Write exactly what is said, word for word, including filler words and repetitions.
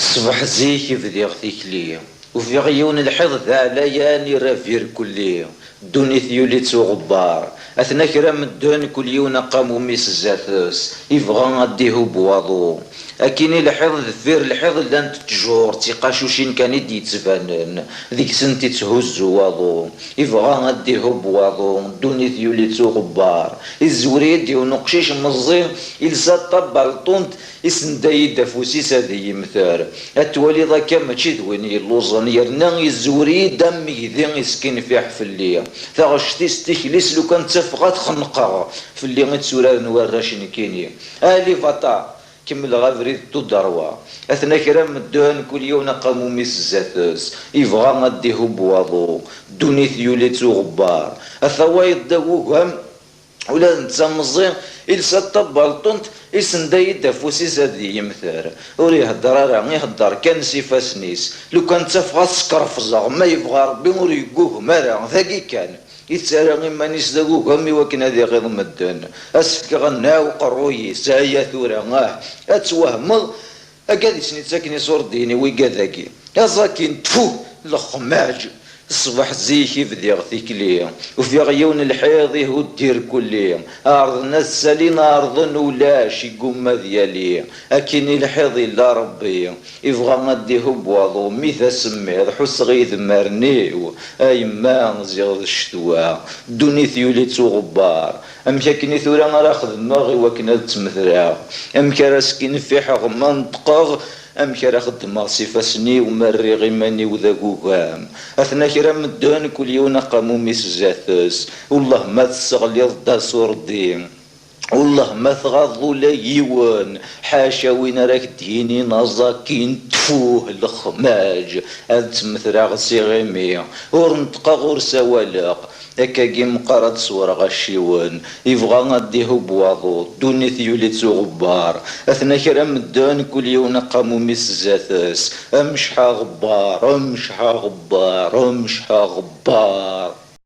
Ṣṣbeḥ zik i bdiɣ tikli, ufiɣ yiwen lḥiḍ d aɛlayan irab irkelli. Ddunit yuli-tt uɣebbar, atna kra medden kul yiwen aqamum-is zdat-s, ibɣa ad d-ihub waḍu. Akkin i lḥiḍ deffir lḥiḍ llant ttjur, d tiqacucin kan i d-yettbanen, deg-sent itthuzzu waḍu. Ibɣa ad d-ihub waḍu, ddunit yuli-tt uɣebbar. Izwer-iyi-d yiwen uqcic meẓẓi, ilsa ṭabalṭunt, isenda-yi-d afus-is ad iyi-mter. Ad twaliḍ akka mačči d win yelluẓen, yerna izwer-iyi-d am yegdi iskinfiḥ fell-i. Taɣect-is tikli-s lukan ttafeɣ ad xenqeɣ, fell-i i tturaren warrac nekkini. Ali baṭa! Kemmleɣ abrid d tuderwa. Atna kra medden kul yiwen aqamum-is zdat-s, ibɣa ad d-ihub waḍu. Ddunit yuli-tt uɣebbar. Ata wayeḍ d agugam, ula d netta meẓẓi, ilsa ṭabalṭunt, isenda-yi-d afus-is ad iyi-mter. Ur ihedder ara, ihedder kan s ifassen-is. Lukan ttafeɣ ad skerfẓeɣ, ma yebɣa Rebbi ur yeggugem ara, dagi kan. Ittarra iman-is d agugam i wakken ad iɣiḍ medden. Ad s-fkeɣ nnaɛ uqerruy-is, aya tura, ah, ad twehmeḍ, agad i sen-ittaken iṣurdiyen i wigad-agi. Aẓ akin, tfu, lexmaǧ! Ṣṣbeḥ zik i bdiɣ tikli, ufiɣ yiwen lḥiḍ ihudd irkelli. Ɛerḍen ad salin, ɛerḍen ulac, igumma ad yali. Akkin i lḥiḍ illa Rebbi, ibɣa ad d-ihub waḍu, mi d asemmiḍ, ḥusseɣ i yedmaren-iw. A yemma, ziɣ d ccetwa, ddunit yuli-tt uɣebbar. Amek akken i tura ara xedmeɣ i wakken ad ttmetreɣ? Amek ara skinfiḥeɣ ma neṭqeɣ? Amek ara xeddmeɣ s ifassen-iw ma rriɣ iman-iw d agugam? Atna kra medden, kul yiwen aqamum-is zdat-s. Wellah ma tesseɣliḍ-d asurdi, wellah ma tɣaḍeḍ ula yiwen, ḥaca win ara k-d-yinin aẓ akin, tfuh, lexmaǧ, ad ttmetreɣ s iɣimi. Ur neṭqeɣ, ur sawaleɣ. Akkagi meqqar ad ṣewreɣ acciwen, ibɣa ad d-ihub waḍu, ddunit yuli-tt uɣebbar. Atna kra medden, kul yiwen aqamum-is zdat-s. Amceḥ aɣebbar, amceḥ aɣebbar, amceḥ aɣebbar.